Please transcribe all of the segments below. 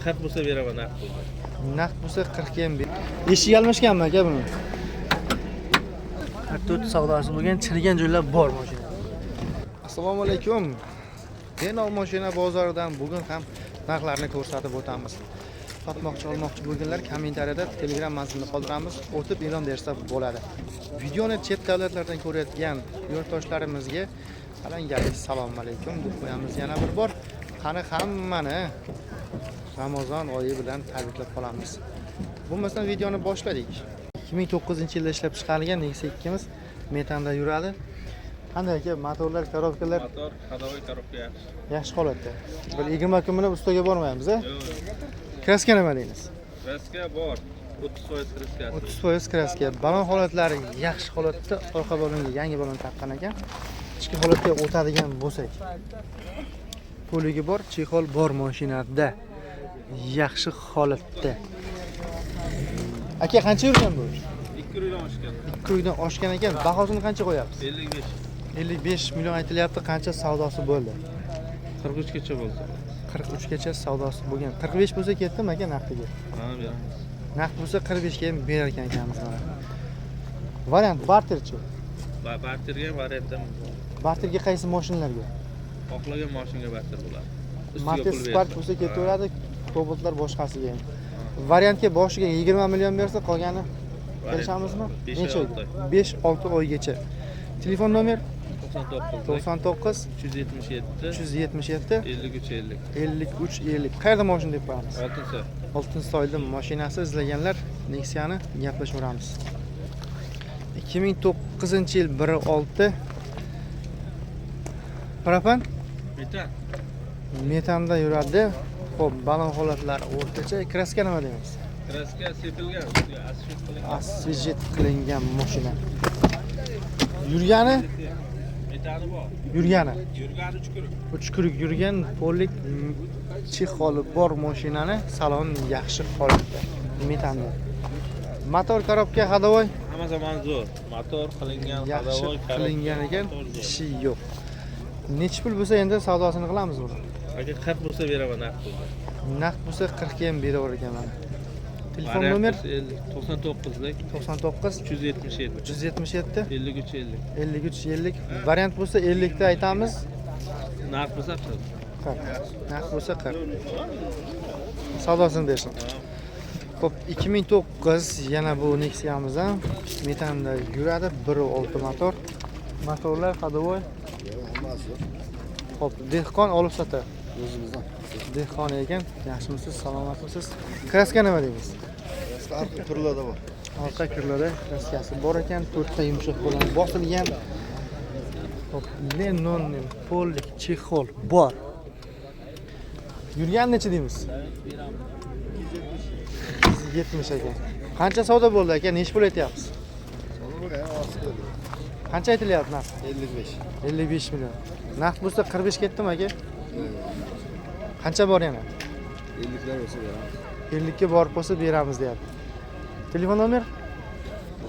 40 bo'lsa beraman naqd bo'lsa. Naqd bo'lsa 40 ga ham. Eshik almashganmi, aka, buni? 44 savdosi bo'lgan, chirigan joylar bor mashina. Assalomu alaykum. Denov mashina bozoridan bugun ham narxlarni ko'rsatib o'tamiz. Sotmoqchi, olmoqchi bo'lganlar kommentariyada Telegram manzilini qoldiramiz, o'tib e'lon bersa bo'ladi. Videoni chet davlatlardan ko'rayotgan yurtdoshlarimizga alangalik assalomu alaykum deb qo'yamiz yana bir bor. Qani, hammani Ramazon oyi bilan tabriklab qolamiz. Bo'lmasam videoni boshladik. 2009-yilda ishlab chiqarilgan Nexia 2miz metanda yuradi. Qanday, aka, motorlar, korobkalar? Motor, ходовой, korobka yaxshi. Yaxshi holatda. Bir 20 kun bilan ustaga bormaymiz, a? Yo'q, yo'q. Краска nima deymiz? Краска bor. 30% краска si. 30% краска. Balon holatlari yaxshi holatda, orqa balonga yangi balon taqqan ekan. Ichki holatga o'tadigan bo'lsak, полик i bor, чехол bor mashinada. Yaxshi holatda. Aka, qancha yurgan bu? 2 uydan oshgan. 2 uydan oshgan ekan. Bahosini qancha qo'yapsiz? 55. 55 million aytilyapti. Qancha savdosi bo'ldi? 43 gacha bo'ldi. 43 gacha savdosi bo'lgan. 45 bo'lsa ketdimi, aka, naqdiga? Ha, beramiz. Naqd bo'lsa 45 ga ham berar ekan akamiz mana. Variant barterchi? Barterga ham variant ham bor. Barterga qaysi mashinalarga? Xohlagan mashinaga barter bo'ladi. Ustiga Matiz, pul Spark bersa. bo'lsa ketaveradi, Cobaltlar boshqasiga ham. Variantga boshiga 20 million bersa, qolgani Variant kelishamizmi? bo'ladi. Besh Necha oy, oyga? olti oy. 5-6 oygacha. Telefon nomer? 99 99 377 377 53 50. 53 50. Qayerda mashina deb qo'yamiz? Oltinsoy. Oltinsoyda mashinasi, izlaganlar Nexia'ni gaplashaveramiz. 2009 yil 1.6 propan. Metan. Metanda yuradi. Xo'p, balon holatlari o'rtacha. Краска nima deymiz? Краска sepilgan, ustiga освежить qilingan. Освежить qilingan mashina. Yurgani? Metani bor. Yurgani. Yurgani 3 kuruq. 3 kuruq yurgan, полик, чехол i bor mashinani, salon yaxshi holatda. Metanda. Motor, korobka, ходовой? Hamma zamon zo'r. Motor qilingan, Yaxshi ходовой, korobka, qilingan ekan, motor zo'r. ishi yo'q. Nechi pul bo'lsa endi savdosini qilamiz buni? Aka, 40 bo'lsa beraman naqd bo'lsa. Naqd bo'lsa 40 ga ham beraverar ekan mana. Telefon Variant nomer? bo'lsa 50, 99lik 99 377 377 53 50. 53 50. Variant bo'lsa 50 da aytamiz. Naqd bo'lsa 40. 40. Naqd bo'lsa 40. Savdosini bersin. Xo'p, 2009 yana bu Nexia'miz ham metanda yuradi, 1.6 motor. Motorlar, ходовой? Xo'p, dehqon olib sotar. O'zimizdan. Dehqon ekan. Yaxshimisiz, salomatmisiz? Краска nima deymiz? Arqa turlarda bor. Orqa kirlarda краска si bor ekan, to'rtta yumshoq bilan bosilgan. Xo'p, Lenonning полик, чехол bor. Yurgan necha deymiz? 270 ekan. Qancha savdo bo'ldi, aka? Nechi pul aytyapsiz? Qancha aytilyapti narx? 55. 55 million. Naqd bo'lsa 45 ketdimi, aka? Qancha bor yana? 50lar bo'lsa beramiz. 50 ga borib qolsa beramiz deyapti. Telefon nomer?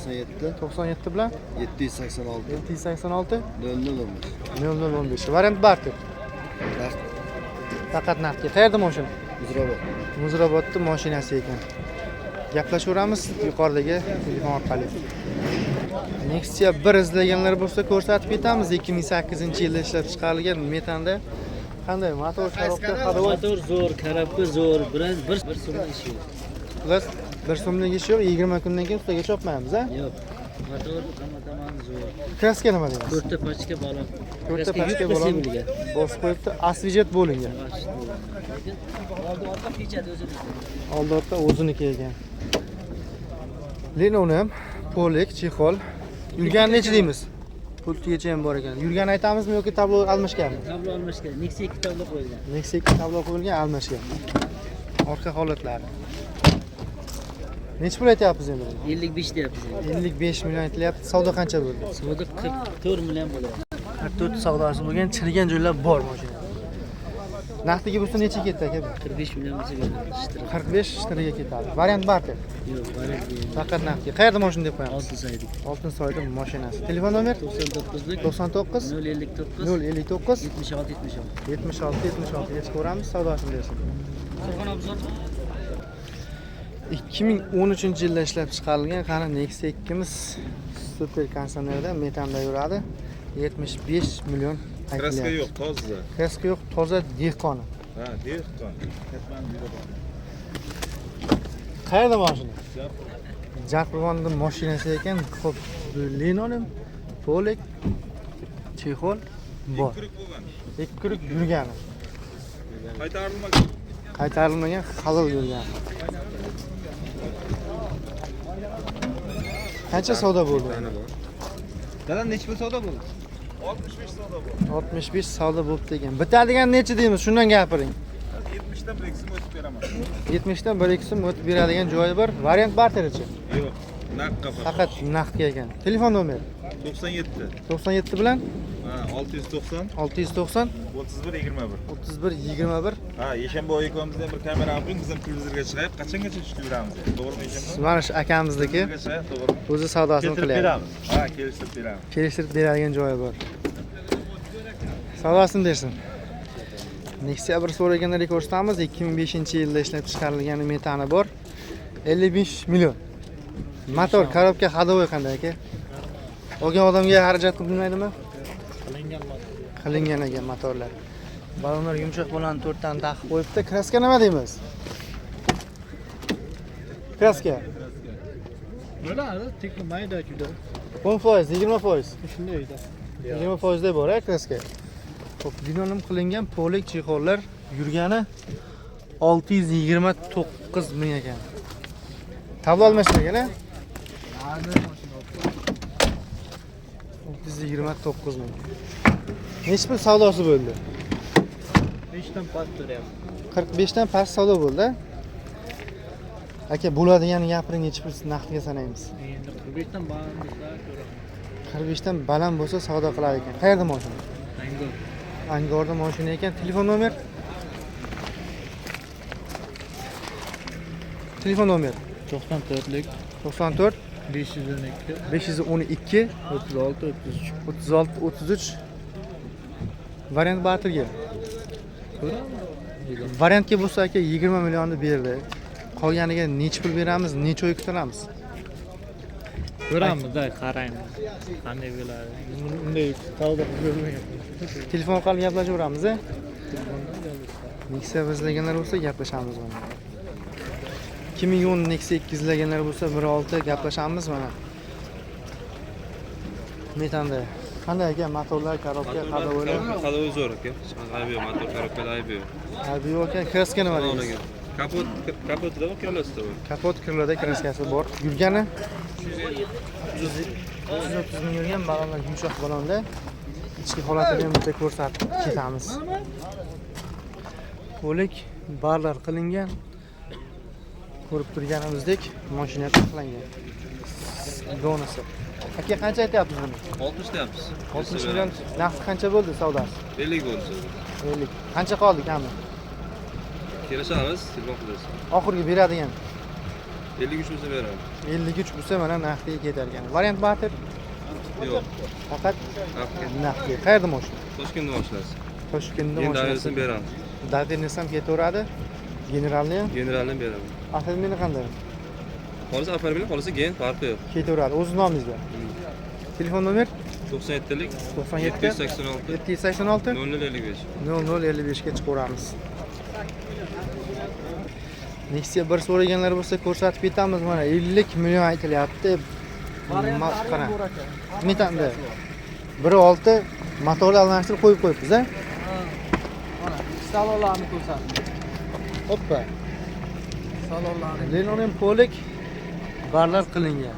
97 97 bilan 786 786 00 15. 0015. Variant barter. Naqd. Faqat naqdga. Qayerda mashina? Muzrabot. Muzrabotni mashinasi ekan. Gaplashaveramiz yuqoridagi telefon orqali. Nexia 1 izlaganlar bo'lsa, ko'rsatib ketamiz. 2008-yilda ishlab chiqarilgan, metanda. Qanday motor, korobka, ходовой? Motor zo'r, korobka zo'r, bir so'mlik ishi yo'q. Xullas, bir so'mlik ishi yo'q, 20 kundan keyin ustaga chopmaymiz, a? Yo'q. Motor hamma tomoni zo'r. Краска nima deymiz? To'rtta pachka balon. To'rtta Краска pachka yupqa balon sepilgan. bosib qo'yibdi, освежить bo'lingan. Lekin oldi orqa pechat o'ziniki. Oldi orqa o'ziniki ekan. Lenoni полик, чехол. Yurgani necha deymiz? Pultigacha ham bor ekan. Yurgani aytamizmi yoki tablo almashganmi? Tablo almashgan. Nexia 2 tablo qo'yilgan. Nexia 2 tablo qo'yilgan, almashgan. Orqa holatlari. Necha pul aytyapmiz endi buni? 55 deyapmiz endi. 55 million aytilyapti. Savdo qancha bo'ldi? Savdo 44 million bo'ladi. 44 savdosi bo'lgan, chirigan joylar bor mashina. Naqdiga bo'lsa necha ketdi, aka bu? 45 million bo'lsa beradi. Ishtirok. 45 shtriga ketadi. Variant barter. Yo'q, variant yo'q. Faqat naqdga. Qayerda mashina deb qo'yamiz? Oltinsoyda. Oltinsoyda mashinasi. Telefon nomer? 99lik 99 059 059 76 76. 76 76 ga chiqaveramiz, savdosini bersin. 2013-yilda ishlab chiqarilgan qani Nexia 2'miz super konditsionerda metanda yuradi. 75 million Kraska aytilyapti. yo'q, toza. Kraska yo'q, toza dehqoni. Ha, dehqon. Qayerda mashina? Jarqirg'onda mashinasi ekan. Xo'p, linoleum, polik, chexol bor. Kurik bo'lgan. Ikki kurik yurgani. Qaytarilmagan. Qaytarilmagan, halol yurgan. Qancha savdo bo'ldi? Dadam nechi pul savdo bo'ldi? 65 savdo bo'ldi. 65 savdo bo'libdi ekan. Bitadigan necha deymiz, shundan gapiring. 70 dan 1-2 so'm o'tib beraman. 70 dan 1-2 so'm o'tib beradigan joyi bor. Variant barterichi. Yo'q, naqdga faqat. Faqat naqdga ekan. Telefon nomeri 97. 97 bilan Ha, 690 690 31 21. 31 21. Ha, Yeshanboy ikkovimizdan bir kamera olib qo'ying, biz ham televizorga chiqaylik, qachongacha tushib yuramiz? To'g'rimi Yeshanboy? Mana shu akamizniki Televizorga chiqaylik, to'g'rimi? o'zi savdosini Keltirib qilyapti. beramiz. Ha, kelishtirib beramiz. Kelishtirib beradigan joyi bor. Savdosini bersin. Nexia bir so'raganlarga ko'rsatamiz. 2005-yilda ishlab chiqarilgan metani bor. 55 million. Motor, korobka, ходовой qanday aka? Olgan odamga xarajat qilmaydimi? Qilingan ekan motorlar. Balonlar yumshoq bo'lgan to'rttani taqib qo'yibdi. Kraska nima deymiz? Kraska Bo'ladi, tek mayda juda. 10%, 20%. Shunday edi. 20% bor a kraska. Xo'p, linoleum qilingan polik chexollar yurgani 629 ming ekan. Tablo almashtirgan a? 629 ming. Nechi pul savdosi bo'ldi? 5 dan past turyapti. 45 dan past savdo bo'ldi. Aka, bo'ladigan gapiring, nechi pul naqdga sanaymiz? Endi 45 dan baland bo'lsa ko'raman. 45 dan baland bo'lsa savdo qilar ekan. Qayerda mashina? Angor. Angorda mashina ekan. Telefon nomer? Telefon nomer 94lik 94 512 512 36 33. 36 33. Variant barterga. Ko'ramiz. Variantga bo'lsa aka 20 millionni berdi. Qolganiga necha pul beramiz, necha oy kutilamiz? Ko'ramiz, da qaraymiz. Qanday bo'ladi. Unday savdo qilib ko'rmagan. Telefon orqali gaplashaveramiz, a? Nexia izlaganlar bo'lsa gaplashamiz mana. 2010 Nexia 2 izlaganlar bo'lsa 1.6 gaplashamiz mana. Metanda. Qanday aka motorlar, korobka, ходовойlar? Ходовой zo'r aka. Aybi yo'q, motor korobkada aybi yo'q. Aybi yo'q ekan. Kraska nima deysiz? Kapot kapotida bor, krылосida bor. Kapot kirlada kraskasi bor. Yurgani 330 ming yurgan, balonlar yumshoq balonda. Ichki holatini ham bitta ko'rsatib ketamiz. Polik barlar qilingan. Ko'rib turganimizdek mashina taxlangan. Donasi. Aka qancha aytyapsiz buni? 60 deyapmiz. 60 million. Narxi qancha bo'ldi savdosi? 50 bo'ldi savdo. 50. Qancha qoldi kami? Kelishamiz, telefon qilasiz. Oxirgi beradigan 53 bo'lsa beraman. 53 bo'lsa mana naqdga ketar ekan. Variant barter Yo'q, faqat naqdga. naqdga. Qayerda mashina? Toshkentda mashinasi. Toshkentda Endi mashinasi. ayrılsın beramiz. Доверенность ham ketaveradi. Generalni ham. Generalni beraman. Оформление qanday? Qolsa оформление, qolsa gen farqi yo'q. Ketaveradi o'z nomingizga. Telefon nomer 97lik 97 786 786 0055. 0055 ga chiqaveramiz. Nexia bir so'raganlar bo'lsa ko'rsatib ketamiz mana 50 million aytilyapti. Qara. Metanda. 1.6 motorni almashtirib qo'yib qo'yibmiz, a? Mana salonlarni ko'rsatdim. Hoppa. Salonlarni Linoleum polik barlar qilingan.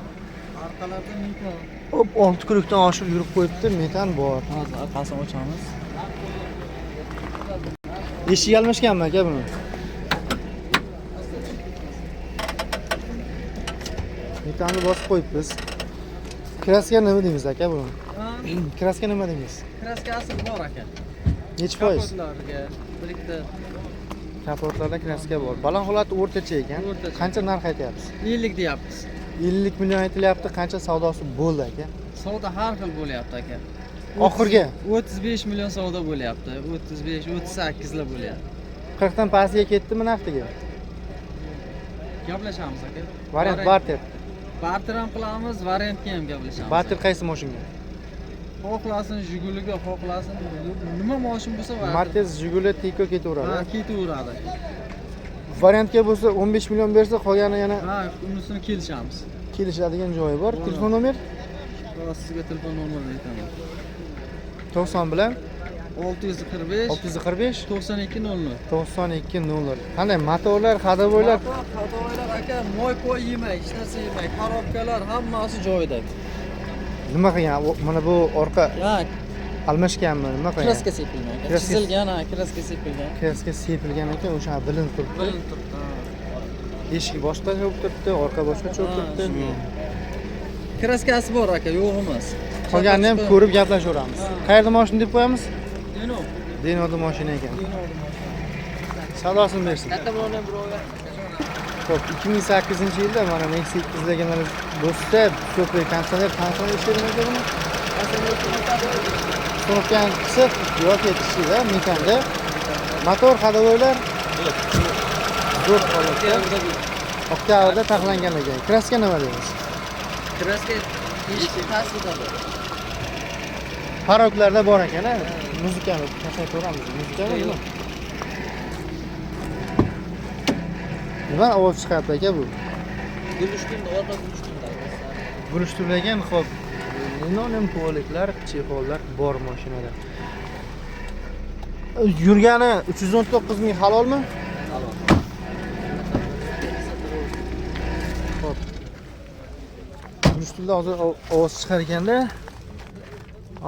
orqalarida metan. Hop, 6 kulikdan oshib yurib qo'yibdi, metan bor. Hozir orqasini ochamiz. Eshik almashganmi aka buni? Metanni bosib qo'yibmiz. Kraska nima deymiz aka buni? Kraska nima deymiz? Kraskasi bor aka. Nechi foiz? Kapotlarga birikta Kapotlarda kraska bor. Balon holati o'rtacha ekan. O'rtacha. Qancha narx aytyapsiz? 50 deyapmiz. 50 million aytilyapti, qancha savdosi bo'ldi aka? Savdo har xil bo'lyapti aka. Oxirgi 35 million savdo bo'lyapti. 35, 38 lar bo'lyapti. 40 dan pastiga ketdimi naqdiga? Gaplashamiz aka. Variant barter. Barter ham qilamiz, variantga ham gaplashamiz. Barter qaysi mashinaga? Xohlasin Jiguliga, xohlasin nima moshin bo'lsa barter. Matiz, Jiguli, Tico ketaveradi. Ha, ketaveradi. Variantga bo'lsa 15 million bersa, qolgani yana ha, unisini kelishamiz. Kelishadigan joyi bor. Telefon nomer? Sizga telefon nomerini aytaman. 90 bilan 645 645 92 00 92 00. Qanday motorlar, ходовойlar? Ходовойlar aka, moy-poy yemay, hech narsa yemay, korobkalar hammasi joyida. Nima qilgan? Mana bu orqa almashganmi? Nima qilgan? Kraska sepilgan aka. Chizilgan, ha, kraska sepilgan. Kraska sepilgan ekan, o'sha bilinib turibdi. Bilinib turibdi. Eshik boshqacha bo'lib turibdi, orqa boshqacha bo'lib turibdi. Kraskasi bor aka, yo'q emas. Qolganini ham ko'rib gaplashaveramiz. Qayerda mashina deb qo'yamiz? Deno. Denoda mashina ekan. Savdosini bersin. Katta birovni birovga. Xo'p, 2008-yilda mana Nexia 2 deganlar bo'lsa, ko'prik konditsioner ishlaydimi aka buni? Knopkani qisib yoki ishlaydi mekanda. Motor, ходовойlar zo'r holatda. Oktyabrda taxlangan ekan. Kraska nima deymiz? Kraska eshik pastida bor. Paroklarda bor ekan, a? Muzikani tashlab ko'ramiz. Muzikami nima? Nima ovoz chiqyapti aka bu? Gulishturni, orqa gulishturni. Gulishtirilgan, xo'p. Linoleum poliklar, chexollar bor mashinada. Yurgani 319 ming halolmi? Halol. Xo'p. Gulishturda hozir ovoz chiqar ekanda,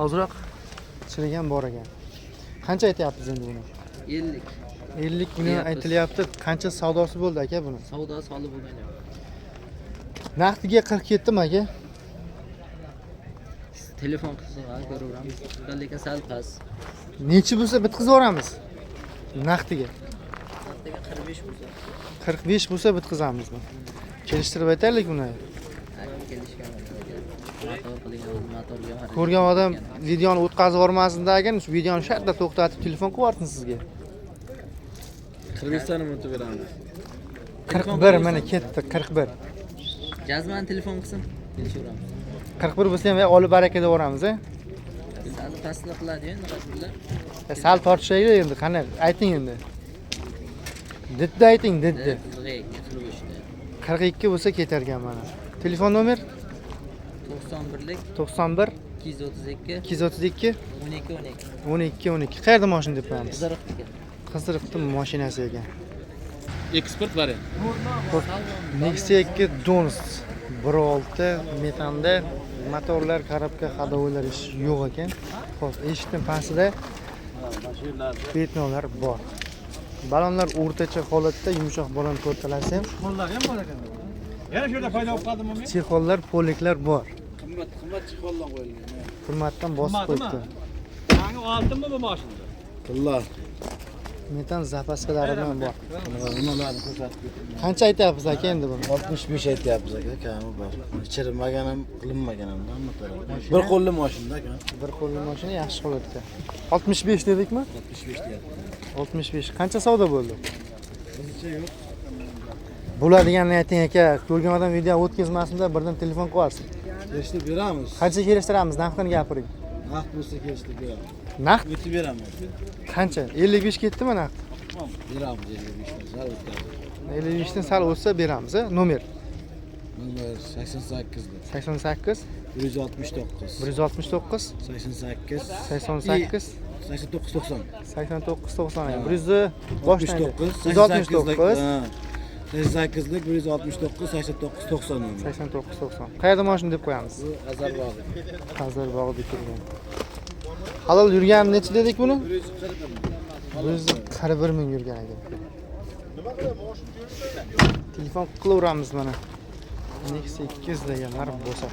ozroq chirigan bor ekan. Qancha aytyapmiz endi buni? 50. 50 million aytilyapti. Qancha savdosi bo'ldi aka buni? Savdosi holi bo'lgani yo'q. Naqdiga 40 ketdimi aka? Telefon qilsin, ko'raveramiz. Lekin sal past. Nechi bo'lsa bitkazib yuboramiz? Naqdiga. Naqdiga 45 bo'lsa. 45 bo'lsa bitkazamizmi? Kelishtirib aytaylik buni. Kelishgan aka. Ko'rgan odam videoni o'tkazib yubormasin degan, shu videoni shartta to'xtatib telefon qilib yuborsin sizga. 45 tani o'tib beramiz. 41 mana ketdi, 41. Jazman telefon qilsin, kelishaveramiz. 41 bo'lsa ham olib baraka deb yuboramiz, a? Sal pastlik qiladi endi qasdlar. Sal tortishaylik endi, qani ayting endi. Diddi ayting, diddi. 42 bo'lsa ketar ekan mana. Telefon nomer 91lik 91 232 232 12 12 12 12. Qayerda mashina deb qo'yamiz? Qiziriqniki. Qiziriqning mashinasi ekan. Eksport variant. Nexia 2 Dons 1.6 metanda motorlar, korobka, ходовойlar ish yo'q ekan. Xo'p, eshikning pastida petnolar bor. Balonlar o'rtacha holatda, yumshoq balon to'rtalasi ham. Chexollar ham bor ekan. Yana shu yerda paydo bo'lib qoldimi men? Chexollar, poliklar bor. Qimmat, qimmat chexollar qo'yilgan. Qimmatdan bosib qo'yibdi. Yangi oltinmi bu mashinada? Tilla. Metan zapaskalari ham bor. Nimalarni ko'rsatib ketdim. Qancha aytyapsiz aka endi buni? 65 aytyapmiz aka, kami bor. Chirinmagan ham, qilinmagan ham hamma taraf. Bir qo'lli mashina aka. Bir qo'lli mashina yaxshi holatda. 65 dedikmi? 65 deyapti. 65. Qancha savdo bo'ldi? Hozircha yo'q. Bo'ladiganini ayting aka, ko'rgan odam video o'tkazmasin-da, birdan telefon qilib. Kelishtirib beramiz. Qancha kelishtiramiz? Narxini gapiring. Naqd bo'lsa kelishtirib beramiz. Naqd? O'tib beramiz. Qancha? 55 ketdimi naqd? Beramiz 55 dan sal o'tkazib. 55 dan sal o'tsa beramiz, a? Nomer? Nomer 88 88 169 169 88 88 89 90 89 90 100 boshdan 169 169 88lik 169 89 90 nomer. 89 90. Qayerda mashina deb qo'yamiz? Bu Azarbog'da. Azarbog'da kelgan. Halol yurgan necha dedik buni? 141 ming yurgan ekan. Telefon qilaveramiz mana. Nexia 2 izlaganlar bo'lsa.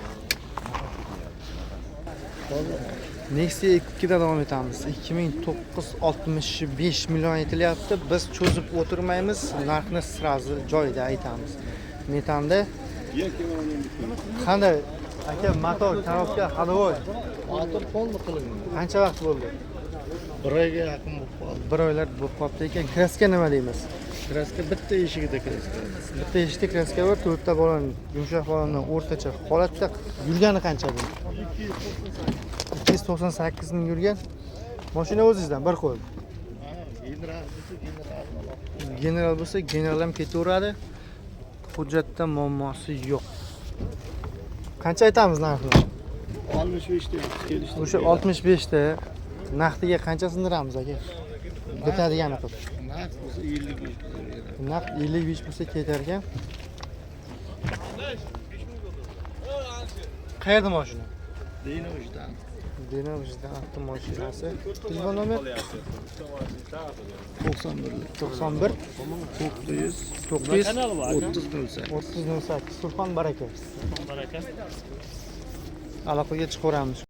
Nexia 2 da davom etamiz. 2009 65 million aytilyapti. Biz cho'zib o'tirmaymiz, narxni srazi joyida aytamiz. Metanda qanday aka motor, korobka, ходовой? Motor polni qilingan. Qancha vaqt bo'ldi? Bir oyga yaqin bo'lib qoldi. qoldi. Bir oylar bo'lib qolibdi ekan. Kraska nima deymiz? Kraska bitta eshigida kraska. Bitta eshikda kraska bor, to'rtta balon, yumshoq balondan o'rtacha holatda. Yurgani qancha bu? 298 ming yurgan. Mashina o'zingizdan bir qo'l. General bo'lsa general. General bo'lsa general ham ketaveradi. Hujjatda muammosi yo'q. Qancha aytamiz narxini? 65 ta kelishdi. O'sha 65 ta naqdiga qancha sindiramiz aka? Bitadigani qilib. Naqd bo'lsa 55 beradi. Naqd 55 bo'lsa ketar ekan. Qayerda mashina? Denovishdan. Denovishdan avtomashinasi. Telefon nomer 91 91 900 900 30 08. 30 08. Sulhon Baraka. Baraka. Aloqaga chiqaveramiz.